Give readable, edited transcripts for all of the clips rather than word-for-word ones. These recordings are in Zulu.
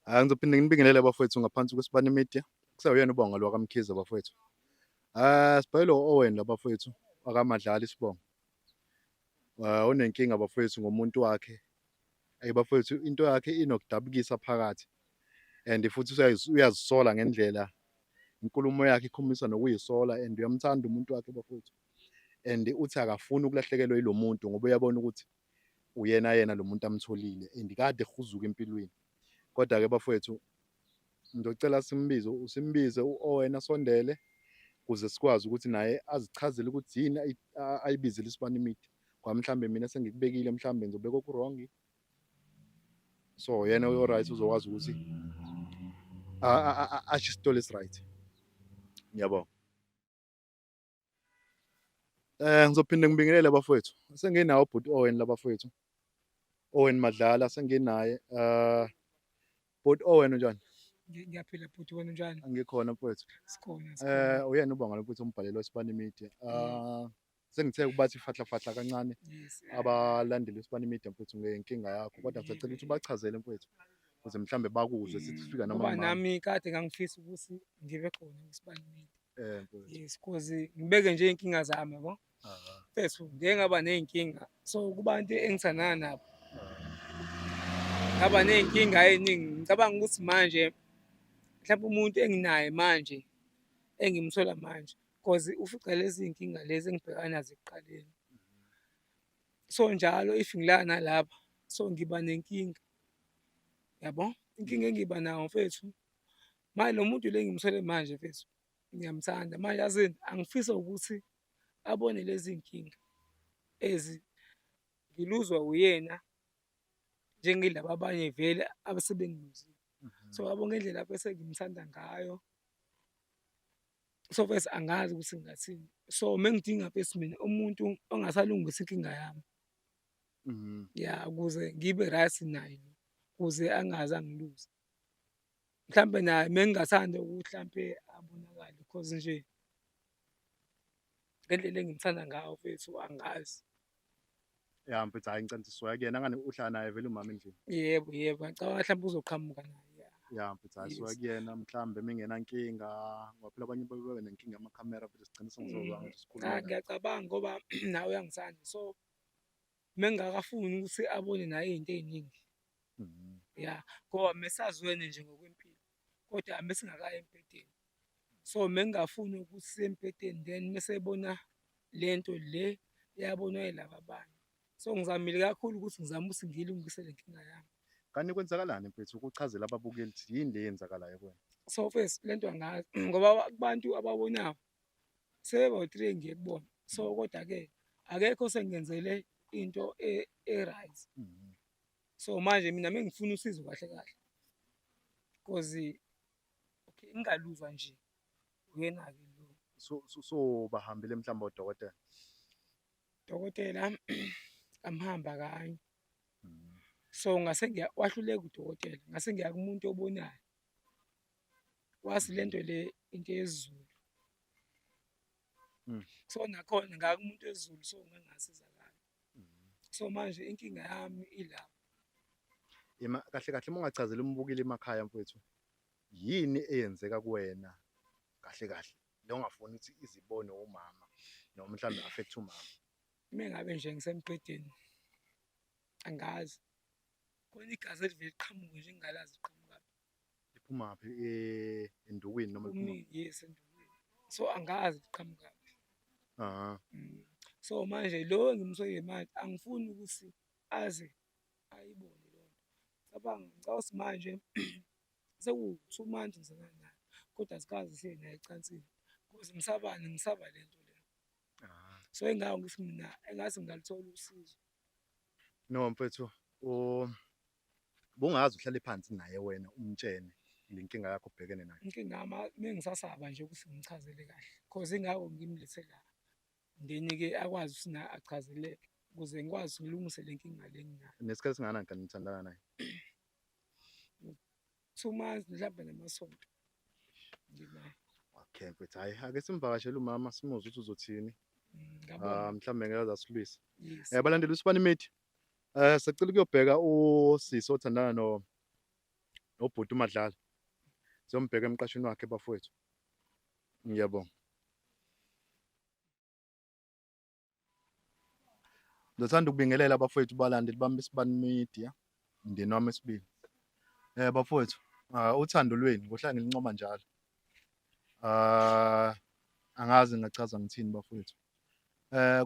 Hhayi, ngizophinde nginibingelele bafowethu ngaphansi kweSibani Media. Kusewuyena uBonga lo kaMkhize bafowethu. Sibhayele u-Owen la bafowethu akaMadlala isibongo. Unenkinga bafowethu ngomuntu wakhe. Eyi bafowethu into yakhe inokudabukisa phakathi and futhi uyazisola ngendlela inkulumo yakhe ikhombisa nokuyisola and uyamthanda umuntu wakhe bafowethu. And uthi akafuni ukulahlekelwa yilo muntu ngoba uyabona ukuthi uyena yena lo muntu amtholile and kade ehuzuka empilweni. Kodwa-ke bafowethu ngizocela simbize usimbize u-Owen asondele kuze sikwazi ukuthi naye azichazele ukuthi yini ayibizele iSibani Media. Ngoba mhlambe mina sengikubekile mhlambe ngizobeka oku-wrong. So yena uyo-right uzokwazi ukuthi asho isitori esi-right. Ngiyabonga. Ngizophinde ngibingelele bafowethu. Senginawo ubhuti Owen la bafowethu. Owen Madlala senginaye. Bhuti Owen unjani? Ngiyaphila bhuti, wena unjani? Ngikhona mfowethu. Sikhona, sikhona. Uyena uBonga lo mfowethu umbhaleli weSibani Media. Sengithe ukubathi fahla fahla kancane abalandeli beSibani Media mfowethu ngenkinga yakho kodwa ngisacela ukuthi ubachazele mfowethu ukuze mhlambe bakuzwe sithi sifika noma Ngoba kumama. nami kade ngangifisa ukuthi ngibe khona kwiSibani Media. Mfowethu. Yes, cause ngibeke nje iy'nkinga zami yabo. Mfethu ngike ngaba ney'nkinga so kubantu engithandana nabo ngaba ney'nkinga ey'ningi. Ngicabanga ukuthi manje mhlampe umuntu enginaye manje engimthola manje cause ufica lezi y'nkinga lezi engibhekana nazo ekuqaleni. So njalo if ngilala nalapha so ngiba nenkinga yabo. Inkinga engiba nayo mfethu manje lo muntu lo engimthole manje mfethu ngiyamthanda manje yazini angifisi ukuthi abone lezi nkinga ezi ngiluzwa uyena njengilaba abanye vele abasebengiluzile. So yabo ngendlela bese ngimthanda ngayo so mfethu angazi ukuthi ngingathini. So mengidinga mfethu mina umuntu ongasalungisa inkinga yami. Ya ukuze ngibe right naye ukuze angaze angiluze. Mhlampe naye mengingathanda ukuthi hlampe abonakale cause nje ngendlela engimthanda ngayo mfethu angazi. Ya mfethu hhayi ngicela ukuthi soya kuyena ngani uhlala naye vele umama endlini. Yebo, yebo, ngicabanga mhlawumbe uzoqhamuka naye. Ya. Ya mfethu hhayi soya kuyena mhlambe mengenankinga ngoba phela abanye babe nenkinga yamakhamera futhi sigcine singasazwanga ukuthi sikhulume Cha naye. ngiyacabanga ngoba nawe uyangithanda so mengingakafuni ukuthi abone naye iy'nto ey'ningi. Ya ngoba mesazwene nje ngokwempilo kodwa mesingakayi embhedeni. So mengingafuni ukuthi siye embhedeni then mese ebona lento le eyabonwa yilaba abanye. So ngizamile kakhulu ukuthi ngizame ukuthi ngiyilungise le nkinga yami. Kanti kwenzakalani mfethu ukuchazela ababukeli ukuthi yini le eyenzakalayo kuwena? So mfethu lento angazi ngoba kubantu ababonayo sebeba-three engiye kubona. So kodwa-ke akekho osengenzele into e-right. So manje mina mengifuna usizo kahle kahle cause okay ngingaluzwa nje uyena-ke lo. So bahambile mhlawumbe odokotela? Dokotela amhamba kanye. So ngase ngiya wahluleka udokotela ngase ngiya kumuntu obonayo. Wathi lento le into yesiZulu. So nakhona ngaya kumuntu wesiZulu so ngangasizakala. So manje inkinga yami ilapho. Ima kahle kahle uma ungachazela umbukeli emakhaya mfowethu yini eyenzeka kuwena kahle kahle le ongafuni ukuthi izibone umama noma mhlawumbe affect umama? Uma ngabe nje ngisembhedeni angazi khona igazi elivele liqhamuke nje ngingalazi liqhamukaphi. Liphumaphi endukwini noma liphuma? Kumina yes endukwini. So angazi liqhamukaphi. So manje lo engimsolile manje angifuni ukuthi aze ayibone leyo nto. Cabanga ngicabanga ukuthi manje seku-2 months ngizana naye kodwa asikaze siye naye ecansini cause ngisabani ngisaba le nto le. So ingako ngithi mina engathi ngingaluthola usizo. No mfethu bungaze uhlale phansi naye wena umtshene le nkinga yakho obhekene nayo. Inkinga yami mengisasaba nje ukuthi ngimchazele kahle cause ingako ngimlethe la. Then-ke akwazi ukuthi naye achazeleke ukuze ngikwazi ngilungise le nkinga le enginayo. Nesikhathi esingakanani kanti nithandana naye? 2 months mhlawumbe namasonto nginaye. Okay mfethu hhayi ake simvakashele umama simuzwe ukuthi uzothini. Ngiyabonga. Mhlawumbe ngeke aze asilwise. Yes. Balandeli uSibani Media. Sicela ukuyobheka usisi othandana no Nobhuti uMadlala. Siyombheka emqashweni wakhe bafowethu. Ngiyabonga. Ngizothanda ukubingelela abafowethu balandeli bami beSibani Media, mndeni wami wesibili. Bafowethu, uthando lwenu ngohlala ngilincoma njalo. Angazi ngingachaza ngithini bafowethu.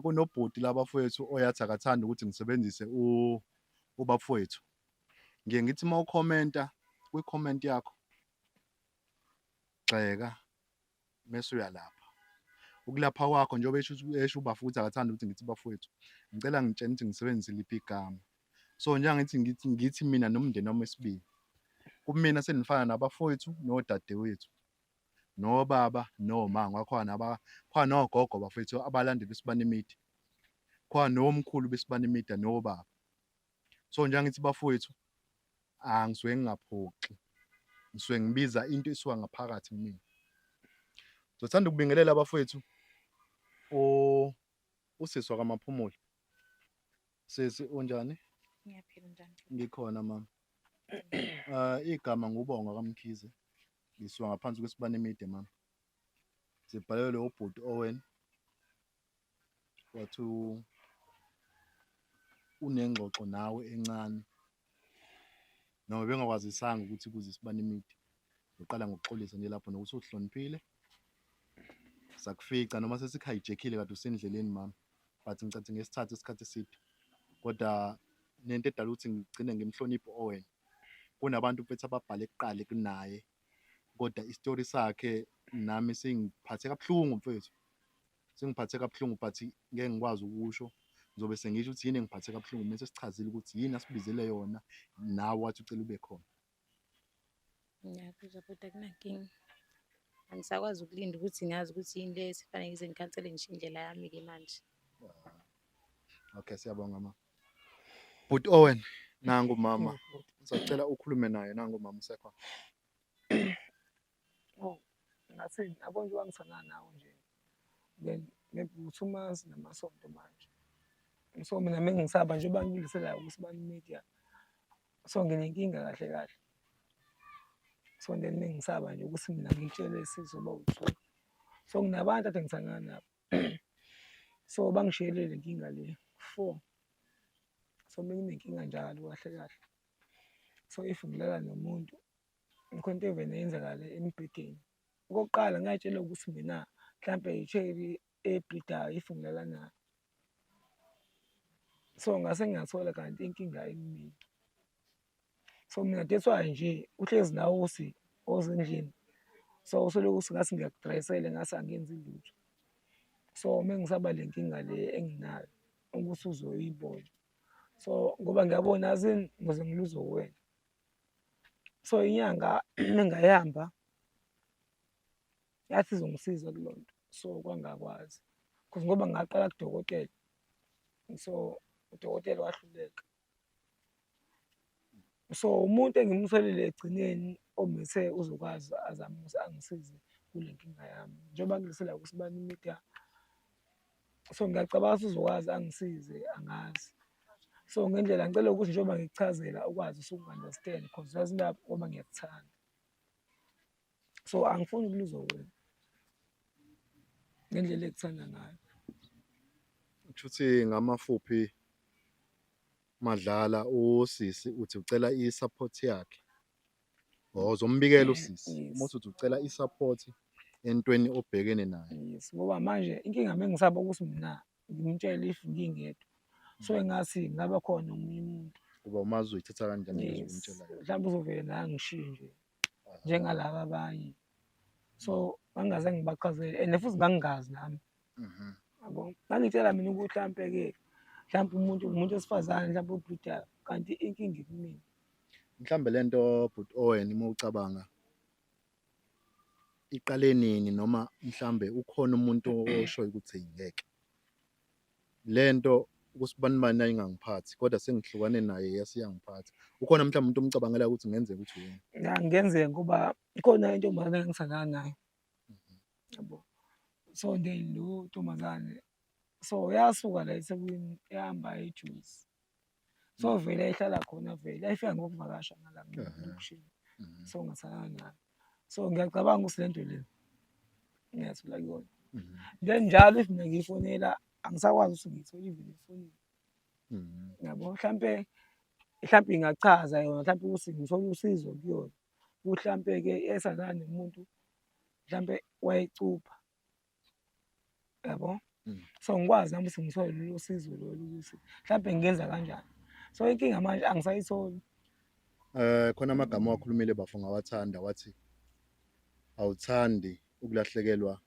Kunobhuti la bafowethu oyathi akathandi ukuthi ngisebenzise ubafowethu. Ngiye ngithi uma ukhomenta kwi-comment yakho gxeka mese uyalapha. Ukulapha kwakho njengoba esho esho ubafo ukuthi akathandi ukuthi ngithi bafowethu, ngicela ngitshene ukuthi ngisebenzise liphi igama. So njengangithi ngithi mina nomndeni wami wesibili, kumina senifana nabafowethu nodadewethu, nobaba noma ngoba khona khona nogogo bafowethu abalandeli beSibani Media, khona nomkhulu beSibani Media nobaba. So njengangithi bafowethu, angisuke ngingaphoxi, ngisuke ngibiza into esuka ngaphakathi kumina. Ngizothanda ukubingelela abafowethu usisi wakwaMaphumulo. Sisi unjani? Ngiyaphila njani? Ngikhona mama. Igama nguBonga kaMkhize. Ngisuka ngaphansi kweSibani Media mama. Sibhalelwe ubhuti Owen wathi unengxoxo nawe encane noma bengakwazisanga ukuthi kuze iSibani Media. Ngiqala ngokuxolisa nje lapho nokuthi uhloniphile. Sakufica noma sesikhayijekhile kade usendleleni mama, but ngicathi ngesithathe isikhathi eside. Kodwa nento edala ukuthi ngigcine ngimhloniphe Owen, kunabantu mfethu ababhale kuqala kunaye, kodwa isitori sakhe nami singiphathe kabuhlungu mfethu. Singiphathe kabuhlungu but ngeke ngikwazi ukusho. Ngizobe sengisho ukuthi yini engiphathe kabuhlungu mese sichazile ukuthi yini asibizele yona nawe wathi ucela ube khona. Ngiyakuzwa kodwa akunankinga. Angisakwazi ukulinda ukuthi ngazi ukuthi yini le esifanele ngize ngikhansele ngisho indlela yami-ke manje. Okay, siyabonga mama. Bhuti Owen, nangu mama. Ngisacela ukhulume naye nangu mama usekhona. Oh, ngathi yabo nje wangithandana nawe nje. Then maybe 2 months namasonto manje. So mina mengisaba nje bangilisela kuSibani Media. So nginenkinga kahle kahle. So then mengisaba nje ukuthi mina ngitshele sizoba u-two. So nginabantu ade ngithandana nabo. So bangishiyele le nkinga le four. So menginenkinga njalo kahle kahle. So if ngilala nomuntu khona into evele yenzakale embhedeni. Okokuqala ngay'tshela ukuthi mina mhlampe i-cherry ebhidayo if ngilala nayo. So ngase ngiyathola kanti inkinga ikumina. So mina that's why nje uhlezi nawe uthi ozendlini. So usolokhu uthi ngathi ngiyakudrayisela ngathi angenzi lutho. So mengisaba le nkinga le enginayo ukuthi uzoyibona. So ngoba ngiyabona yazini ngize ngiluze kuwena. So inyanga mengayihamba yathi izongisiza kuloo nto, so kwangakwazi cause ngoba ngaqala kudokotela, so udokotela wahluleka. So umuntu engimtholile ekugcineni omithe uzokwazi azame ukuthi angisize kule nkinga yami njengoba ngilisela kuSibani Media. So ngiyacabanga ukuthi uzokwazi angisize, angazi. So ngendlela ngicela ukuthi njengoba ngikuchazela ukwazi usuku-understand cause yazi ngoba ngiyakuthanda. So angifuni ukuluzwa wena ngendlela ekuthanda ngayo. Kusho ukuthi ngamafuphi Madlala usisi uthi ucela i-support yakhe. Oh, uzombikela usisi. Yes. Uma uthi ucela i-support entweni obhekene nayo. Yes, ngoba manje inkinga mengisaba ukuthi mina ngimtshele if ngingedwa. So engathi ngaba khona omunye umuntu. Kuba umazi uzoyithatha kanjani into Yes. ozokumtshela yona. Mhlawumbe uzovele naye angishiye nje njengalaba abanye. So ngangingaze ngibachazele and futhi ngangingazi nami. Yabo. Ngangitshela mina ukuthi mhlampe-ke mhlampe umuntu wesifazane mhlampe obhidayo kanti inkinga ikumina. Mhlambe lento bhuti Owen uma ucabanga iqale nini noma mhlambe ukhona umuntu oshoyo ukuthi ngeke lento kusibanibani ayingangiphathi kodwa sengihlukane naye yasiyangiphatha. Ukhona mhlawumbe umuntu omcabangela ukuthi kungenzeka ukuthi uyena? Ya, kungenzeka ngoba ikhona intombazane engangithandana nayo. Yabo. So then lo ntombazane so yasuka la eThekwini yahamba eJozi. So vele yayihlala khona vele yayifika ngokuvakasha ngala elokishini. So ngathandana naye. So ngiyacabanga ukuthi le nto le ngiyathola kuyona. Then njalo if mina ngiyifonela angisakwazi ukuthi ngiyithole even efonini. Yabo mhlampe ingachaza yona mhlampe ukuthi ngithole usizo kuyona. Ukuthi hlampe-ke yayithandana nomuntu mhlampe wayecupha, yabo. So ngikwazi nami ukuthi ngithole lolo sizo lolo ukuthi mhlampe ngingenza kanjani. So inkinga manje angisayitholi. Khona amagama owakhulumile bafo ngawathanda, wathi awuthandi ukulahlekelwa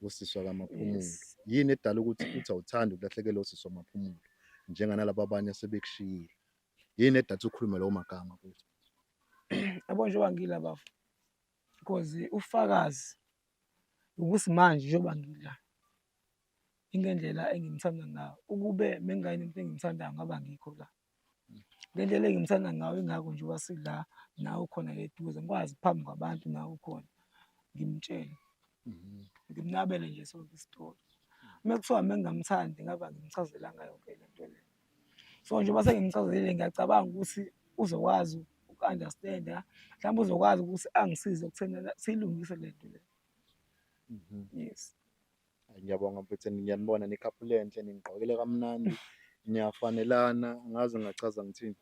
usisi wakaMaphumulo. Yes. Yini edala ukuthi uthi awuthandi ukulahlekelwa usisi waMaphumulo njenganalaba abanye asebekushiyile? Yini edala ukuthi ukhulume lawo magama futhi? Yabo njengoba ngila bafo, because ufakazi ukuthi manje njengoba ngila ingendlela engimthanda ngayo, ukube bengingayi nomuntu engimthandayo ngabe angikho la. Ngendlela engimthanda ngayo ingakho njengoba sila nawe ukhona la eduze, ngikwazi phambi kwabantu nawe ukhona ngimtshele, ngimnabele nje sonke isitori. Uma kuthiwa mengingamthandi ngabe angimchazelanga yonke le nto le. So njengoba sengimchazelile ngiyacabanga ukuthi uzokwazi uku-understand-a, mhlawumbe uzokwazi ukuthi angisize ekutheni siyilungise le nto le. Yes. Ngiyabonga mfethu, ngiyanibona ni-couple enhle, ningigqokele kamnandi, niyafanelana, angazi ngingachaza ngithini.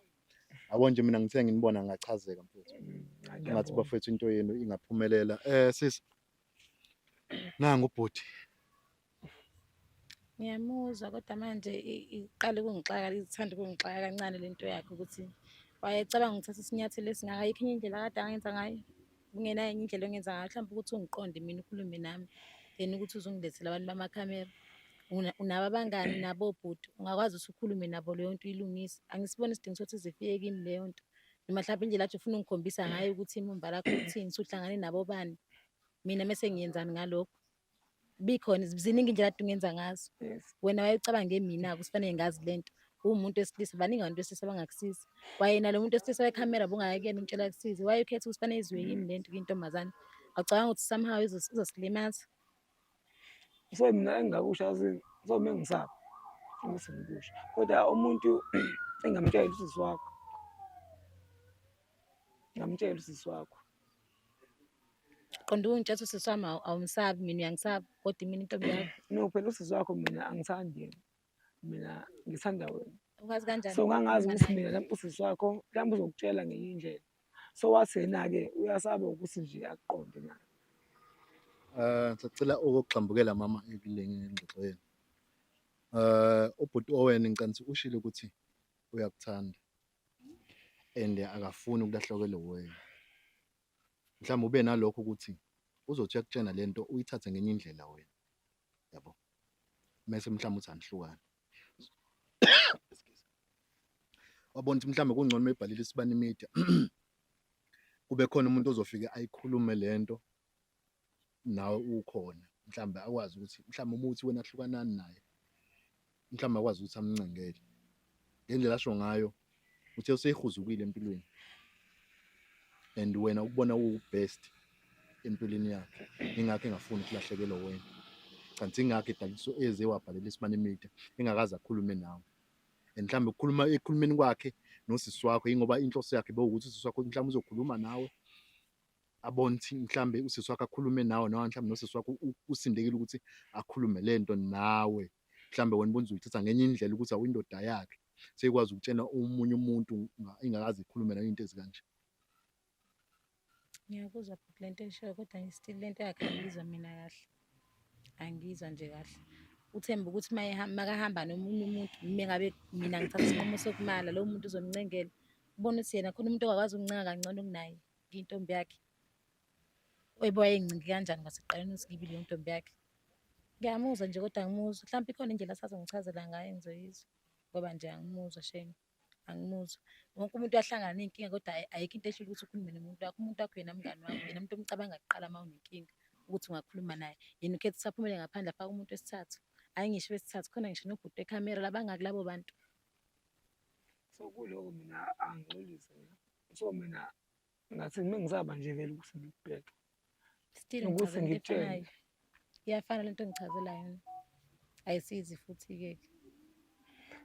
Yabo nje mina ngithe nginibona ngachazeka mfethu. Ngathi bafethu into yenu ingaphumelela. Sisi, nangu ubhuti. Ngiyamuzwa kodwa manje iqale ukungixaka, ithanda ukungixaka kancane lento yakhe ukuthi wayecabanga ukuthatha isinyathelo esingaka. Ayikho enye indlela akade angenza ngayo, kungenayo enye indlela ongenza ngayo, mhlawumbe ukuthi ungiqonde mina ukhulume nami then ukuthi uzongilethela abantu bamakhamera. Unabo abangani nabo obhuti, ungakwazi ukuthi ukhulume nabo leyo nto uyilungise. Angisiboni isidingo sokuthi ize ifike kimi leyo nto, noma mhlawumbe indlela athi ufuna ungikhombisa ngayo ukuthi imumva lakho uthini, usuhlangane nabo bani, mina mese ngiyenzani ngalokho. Bikhona ziningi indlela ade ungenza ngazo. Yes. Wena wayecabange mina ukuthi fanele ngazi lento. Uwumuntu wesilisa, baningi abantu besilisa abangakusiza. Kwayena lo muntu wesilisa wekhamera bungaya kuyena umtshela akusize. Wayekhetha ukuthi fanele izwe yini lento kuyintombazane. Awucabanga ukuthi somehow izosilimaza? So mina engingakusho yazi, so mina ngisaba ukuthi ngikusho, kodwa umuntu engamtshela usisi wakho, ngamtshela usisi wakho. Qonda ungitshela ukuthi usisi wami awumsabi, mina uyangisaba, kodwa mina intombi yakho. No, phela usisi wakho mina angithandi yena, mina ngithanda wena. Ukwazi kanjani? So ngangazi ukuthi mina mhlawumbe usisi wakho mhlawumbe uzokutshela ngenye indlela. So wathi yena-ke uyasaba ukuthi nje akuqonde naye. Ngisacela ukugxambukela mama kule ngxoxo yenu. Ubhuti Owen ngicela ukuthi ushilo ukuthi uyakuthanda and akafuni ukulahlekelwa wuwena. Mhlawumbe ube nalokho ukuthi uzothi uyakutshena lento uyithathe ngenye indlela wena, yabo. Mese mhlawumbe uthi anihlukane. Wabona ukuthi mhlawumbe kungcono uma ebhalile Isibani Media kube khona umuntu ozofike ayikhulume lento nawe ukhona, mhlawumbe akwazi ukuthi mhlawumbe uma uthi wena hlukanani naye, mhlawumbe akwazi ukuthi amncengele ngendlela asho ngayo. Uthe useyihuzukile empilweni and wena ukubona uwu-best empilweni yakhe, ingakho engafuni ukulahlekelwa wena. Kanti ingakho edaliso eze wabhalela Isibani Media engakaze akhulume nawe. And mhlawumbe ukukhuluma ekukhulumeni kwakhe nosisi wakho ingoba inhloso yakhe bewukuthi usisi wakho mhlawumbe uzokhuluma nawe, abone ukuthi mhlawumbe usisi wakho akhulume nawe, noma mhlawumbe nosisi wakho usindekile ukuthi akhulume lento nawe. Mhlawumbe wena ubona uzoyithatha ngenye indlela ukuthi awuyindoda yakhe, seyikwazi ukutshena omunye umuntu ingakaze ikhulume nayo into ezikanje. Ngiyakuzwa bhuti lento eshoyo, kodwa still lento yakhe angiyizwa mina kahle, angiyizwa nje kahle. Uthemba ukuthi makahamba nomunye umuntu, mengabe mina ngithatha isinqumo sokumala, lowo muntu uzomncengela. Ubona ukuthi yena khona umuntu ongakwazi ukuncenga kangcono kunaye kuyintombi yakhe. Oyibo wayengincengi kanjani kwasekuqaleni ukuthi ngibe leyo ntombi yakhe. Ngiyamuzwa nje kodwa angimuzwa. Mhlawumbe ikhona indlela asazongichazela ngayo engizoyizwa, ngoba nje angimuzwa shame, angimuzwa. Wonke umuntu uyahlangana ney'nkinga kodwa ayikho into ehlula ukuthi ukhulume nomuntu wakho. Umuntu wakho yena mngani wakho, yena umuntu omcabanga kuqala uma unenkinga ukuthi ungakhuluma naye. Yena ukhetha ukuthi aphumele ngaphandle afake umuntu wesithathu. Hhayi ngisho wesithathu, khona ngisho nobhuti wekhamera labangaki labo bantu. So kuloko mina angixolisi mina. So mina ngathi mengisaba nje vele ukuthi ngikubheke. Still Ukuthi ngichazela into ngikutshele. efanayo. Iyafana lento engichazela yona. Ayisizi futhi-ke.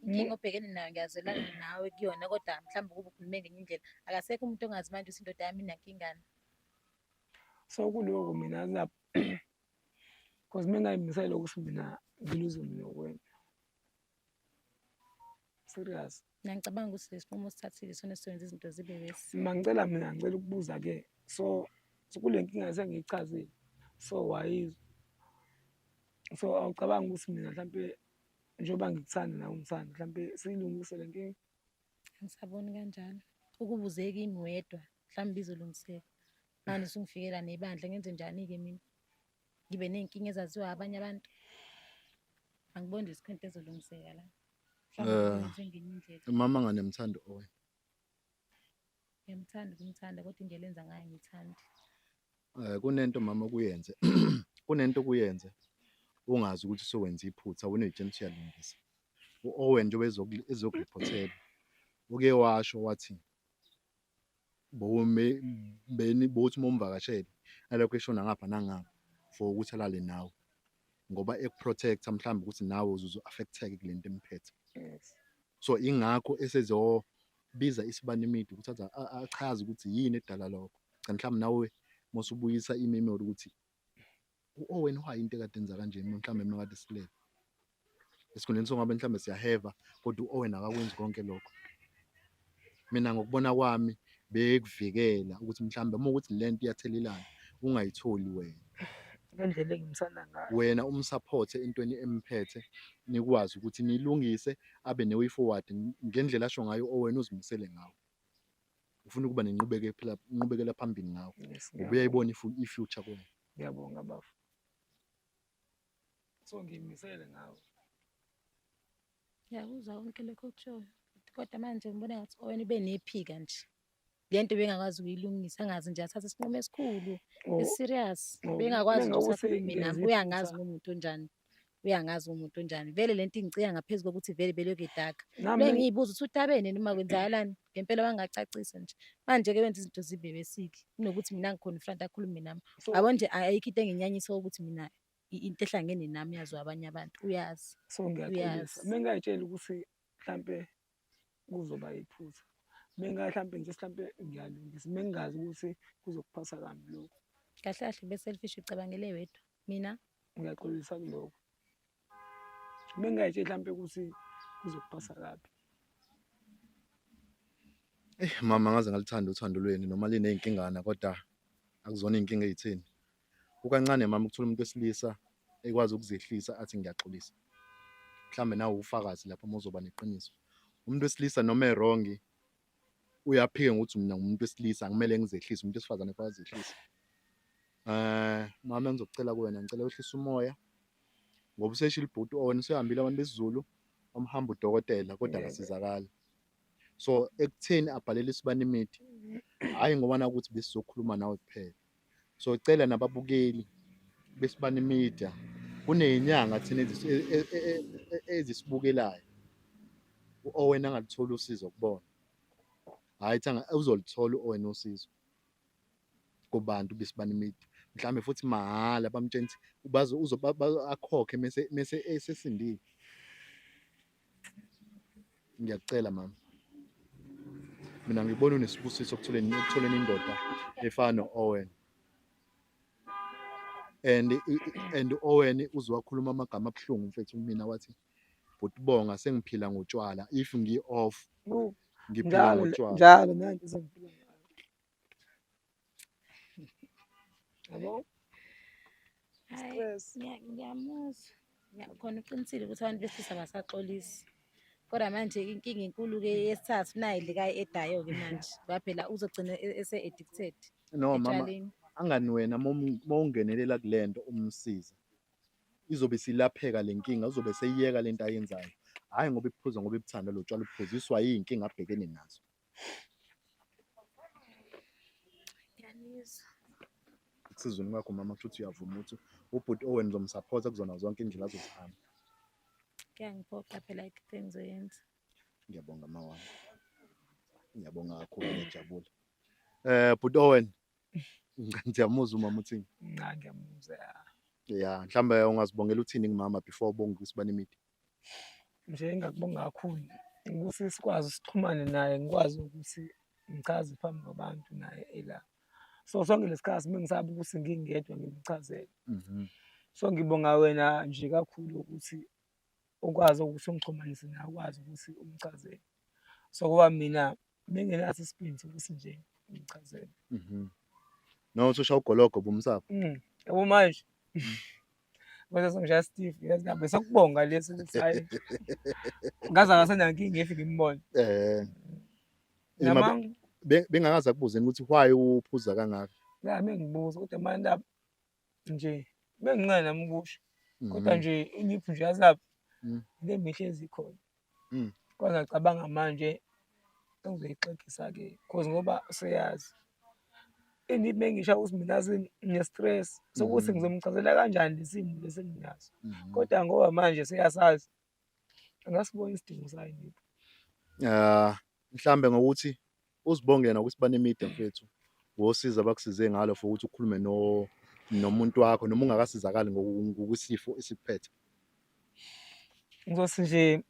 Inkinga obhekene nayo ngiyazwelana nawe kuyona, kodwa mhlawumbe ukuba ukhulume ngenye indlela. Akasekho umuntu ongazi manje ukuthi indoda yami inankingana. So kuloko mina lapho cause mengayimisela ukuthi mina ngiluze mina wena. Serious. Mina ngicabanga ukuthi lesi sinqumo osithathile isona esizokwenza izinto zibe worse. Mangicela mina ngicela ukubuza ke, so kule nkinga sengiyichazile, so wayizwa, so awucabangi ukuthi mina mhlampe njengoba ngikuthanda nawe ungithanda, mhlampe siyilungise le nkinga? Angisaboni kanjalo. Ukuba uze kimi wedwa mhlawumbe izolungiseka. Manje usungifikela nebandla, ngenze njani-ke mina? Ngibe ney'nkinga ezaziwa abanye abantu. Angiboni nje sikhona into ezolungiseka la. Mhlawumbe kulungiswe ngenye indlela. Mama nganemthando Owen? Ngiyamthanda ukumthanda, kodwa indlela enza ngayo angiyithandi. Kunento mama okuyenze, kunento okuyenze ungazi ukuthi usuwenza iphutha, wena uy'tshela ukuthi uyalungisa. U-Owen njengoba ezokuriphothela uke washo wathi bowuthi uma umvakashele alokhu eshona ngapha nangapha for ukuthi alale nawe, ngoba eku-protect-a mhlawumbe ukuthi nawe uzuzo-affect-eke kule nto emphethe. Yes. So ingakho esezobiza iSibani Media ukuthi aze achaze ukuthi yini edala lokho. Cha, mhlawumbe nawe mosubuyisa i-memory ukuthi u-Owen why into ekade enza kanje, mhlawumbe mina kade silele esikhundleni songabe mhlawumbe siyaheva, kodwa u-Owen akakwenzi konke lokho. Mina ngokubona kwami bekuvikela ukuthi mhlawumbe uma ukuthi lento iyathelelana ungayitholi wena. Ngendlela engimthanda ngayo. Wena umsupporte entweni emphethe, nikwazi ukuthi nilungise, abe ne-way forward ngendlela asho ngayo Owen uzimisele ngawo. Ufuna ukuba nenqubekela phambili ngawo. Yes, Ngoba uyayibona i-future kuwena. Ngiyabonga bafo. So ngiyimisele ngawe. Ngiyakuzwa konke lokho okushoyo. Kodwa manje ngibona ngathi Owen ube nephika nje. Le nto bengakwazi ukuyilungisa, angazi nje athathe isinqumo esikhulu, esi-serious. Bengakwazi nje Mengabe ukuthi akhulume nami, usengenze uyangazi iphutha. ngumuntu onjani. Uyangazi ngumuntu onjani. Vele lento ingicika ngaphezu kokuthi vele belokhu edaka. Nami Bengiyibuza ukuthi utabene noma kwenzakalani, ngempela wangacacisa nje. Manje-ke wenza izinto zibe besiki kunokuthi mina ngi-confront akhulume nami. So Yabo nje ayikho into enginyanyisa ukuthi mina into ehlangene nami yaziwa abanye abantu. Uyazi. So ngiyaxolisa. Uyazi. Mengingayitsheli ukuthi mhlampe kuzoba iphutha. Menga mhlampe nje mhlampe ngiyalungisa, mengingazi ukuthi kuzokuphatha kambi lokho. Kahle kahle be selfish, ucabangele wedwa. Mina ngiyaxolisa kulokho. Mengingayitsheli mhlampe ukuthi kuzokuphatha kabi. Mama, ngaze ngalithanda uthando lwenu noma lineyinkingana, kodwa akuzona iy'nkinga ey'theni. Kukancane mama ukuthola umuntu wesilisa ekwazi ukuzehlisa athi ngiyaxolisa. Mhlambe nawe ufakazi lapho uma uzoba neqiniso. Umuntu wesilisa noma e-wrong uyaphika ngokuthi mina ngumuntu wesilisa, angimele ngizehlise, umuntu wesifazane kufanele azehlise. Mama, engizokucela kuwena, ngicela wehlise umoya ngoba useshilo ubhuti Owen, usehambile abantu besiZulu wamhamba udokotela kodwa akasizakali. So ekutheni abhalele iSibani Media, hhayi ngoba nakuthi besizokhuluma nawe kuphela. So cela nababukeli beSibani Media, kuney'nyanga thina ezisibukelayo. U-Owen angalitholi usizo kubona. Hhayi uzolithola u-Owen usizo kubantu beSibani Media. Mhlambe futhi mahhala bamtshela ukuthi akhokhe mese esesindile. Ngiyakucela mama. Mina ngibona unesibusiso ekutholeni indoda efana no-Owen. And Owen uzowakhuluma amagama abuhlungu mfethu kumina, wathi bhuti Bonga sengiphila ngotshwala, if ngi-off ngiphila ngotshwala. Njalo nanti sengiphila ngayo. Yabo? Hhayi, Stress. ngiyamuzwa. Khona uqinisile ukuthi abantu besilisa abasaxolisi. Kodwa manje inkinga enkulu-ke yesithathu nayi le kayi-edayo-ke manje. Ngoba phela uzogcina ese-addicted No mama, etshwaleni. angani wena mawungenelela kule nto umsiza, izobe isilapheka le nkinga, uzobe seyiyeka lento ayenzayo. Hhayi ngoba iphuza ngoba ibuthanda lo tshwala, uphuziswa yiy'nkinga abhekene nazo. Ngiyanizwa. Ekusizweni kwakho mama, kusho ukuthi uyavuma ukuthi ubhuti Owen uzomsupport kuzona zonke indlela azozihamba. Kuyangiphoqa phela into engizoyenza. Ngiyabonga mama wami. Ngiyabonga kakhulu, ngiyajabula. Bhuti Owen, ngiyamuzwa umama uthini? Cha, ngiyamuzwa, ya. Ya, mhlawumbe ungazibongela uthini kumama before ubonge iSibani Media? Nje engingakubonga kakhulu ukuthi sikwazi sixhumane naye, ngikwazi ukuthi ngichaze phambi kwabantu naye ela. So sonke lesi sikhathi bengisaba ukuthi ngingedwa ngimchazele. So ngibonga wena nje kakhulu ukuthi ukwazi ukuthi ungixhumanise naye, ukwazi ukuthi umchazele. So ngoba mina bengenaso isibindi sokuthi nje ngimchazele. Noma usushaya ugologo bomsapho. Yabo manje. Bese sengishaya stiff, yazi nami besakubonga lesi ukuthi hayi. Ngaze ngasenankinga if ngimbona. Nama bengakaze akubuzeni ukuthi why uphuza kangaka. Ya mengibuza kodwa manje ndaba nje benginqena nami ukusho. Kodwa nje iniphu nje yazi lapha into emihle ezikhona. Kodwa ngiyacabanga manje engizoyixegisa-ke cause ngoba useyazi. Iniphu mengisho ukuthi mina yazi ngine-stress sokuthi ngizomchazela kanjani le simo lesi enginaso. Kodwa ngoba manje seyasazi angasiboni isidingo sayo iniphu. Mhlambe ngokuthi uzibonge yena ukuthi banemida mfethu ngosizo abakusize ngalo for ukuthi ukhulume no nomuntu wakho noma ungakasizakali ngokwesifo esikuphethe. Ngizothi nje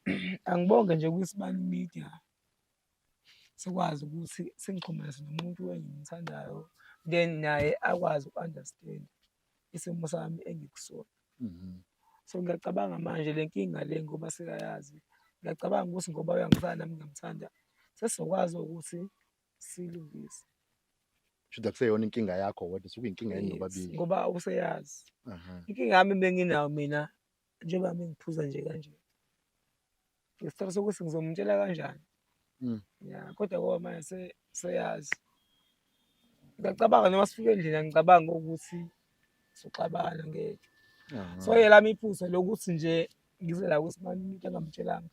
angibonge nje kwisibani media sikwazi ukuthi singixhumanise nomuntu engimthandayo, then naye akwazi uku-understand isimo sami engikusona. So ngiyacabanga manje le nkinga le ngoba sekayazi, ngiyacabanga ukuthi ngoba uyangithanda nami ngiyamthanda, sesizokwazi ukuthi siyilungise. Shuthi akuseyona inkinga yakho wedwa, sekuyinkinga yenu nobabili. Ngoba useyazi. Inkinga yami ebenginayo mina njengoba mengiphuza nje kanje, ngesicelo sokuthi ngizomtshela kanjani. Ya, kodwa ngoba manje seyazi. Ngiyacabanga noma sifika endlini angicabangi ukuthi soxabana ngeke. So elami iphutha lokuthi nje ngize la ukuthi manje umuntu engamtshelanga.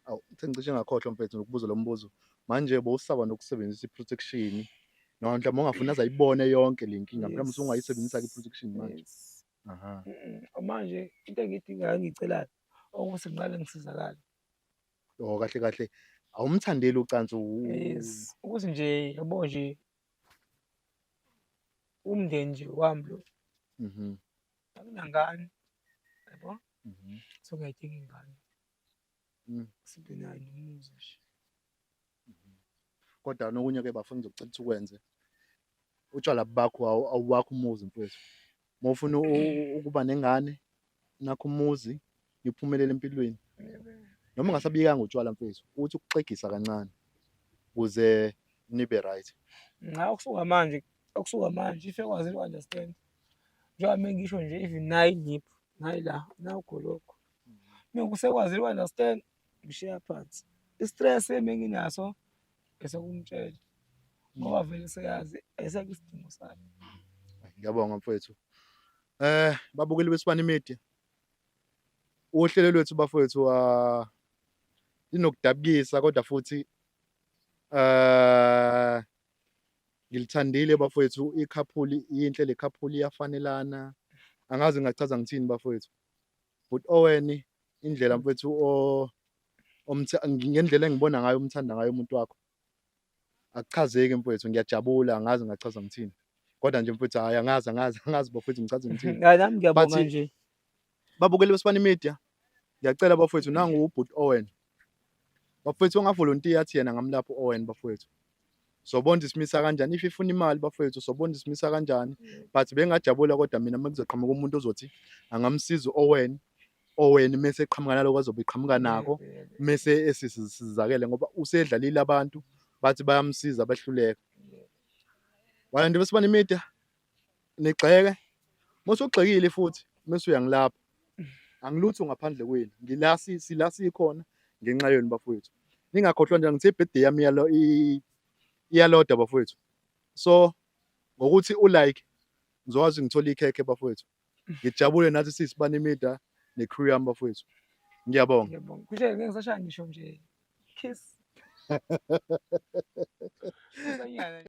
Awu, sengicishe ngakhohlwa mfethu nokubuza lo mbuzo. Manje bowusaba nokusebenzisa i-protection noma mhlawumbe ungafuni aze ayibone yonke le nkinga, mhlawumbe usungayisebenzisa-ke i-protection manje. Yes. Manje into engiyidingayo engiyicelayo ukuthi ngiqale ngisizakale. Oh, kahle kahle awumthandeli ucansi. Yes, ukuthi nje yabo nje umndeni nje wami lo. Anginangane, yabo? So ngiyayidinga ingane. Sibe nayo nomuzi nje. Kodwa nokunye ke bafuna ngizocela ukuthi ukwenze. Utshwala bakho awuwakho umuzi mfethu. Uma ufuna ukuba nengane, nakho umuzi, niphumelele empilweni. Noma ungasabikanga utshwala mfethu, uthi ukuxegisa kancane ukuze nibe right. Cha, ukusuka manje, ukusuka manje if ekwazi uku-understand. Njengoba mengisho nje even nayi iniphu, nayi la, nawu ugologo. Mengusekwazile uku-understand, ngishiya phansi. I-stress ebenginaso esokumtshela ngoba vele seyazi ayisekho isidingo sakhe. Ngiyabonga mfowethu. Babukeli beSibani Media, uhlelo lwethu bafowethu linokudabukisa kodwa futhi ngilithandile bafowethu. Ikhaphuli yinhle, le khaphuli iyafanelana. Angazi ngingachaza ngithini bafowethu. But Owen, indlela mfethu ngendlela engibona ngayo umthanda ngayo umuntu wakho, akuchazeki mfowethu. Ngiyajabula, angazi ngingachaza ngithini. Kodwa nje mfowethu hhayi, angazi angazi angazi bafowethu ngichaze ngithini. Hayi, nami ngiyabonga nje. Babukeli beSibani Media, ngiyacela bafowethu, nangu ubhuti Owen. Bafowethu ongavolontiya athi yena ngamlapha u-Owen bafowethu. Sobona ukuthi simisa kanjani, if ifuna imali bafowethu sobona ukuthi simisa kanjani. But bengingajabula kodwa mina uma kuzoqhamuka umuntu ozothi angamsiza u-Owen, Owen mese eqhamuka naloko azobe eqhamuka nakho, mese esisizakele ngoba usedlalile abantu bathi bayamsiza bahluleka. Walandela beSibani Media, nigxeke. Mosugxekile futhi mese uyangilapha. Angilutho ngaphandle kwenu. Ngila sila sikhona ngenxa yenu bafowethu. Ningakhohlwa nje ngithe birthday yami iyaloda bafowethu. So ngokuthi u-like ngizokwazi ngithole ikhekhe bafowethu. Ngijabule nathi siyisibani Media ne-crew yami bafowethu. Ngiyabonga. Ngiyabonga. Kusho ngeke ngisashaya ngisho nje. Kiss. Kusanyana.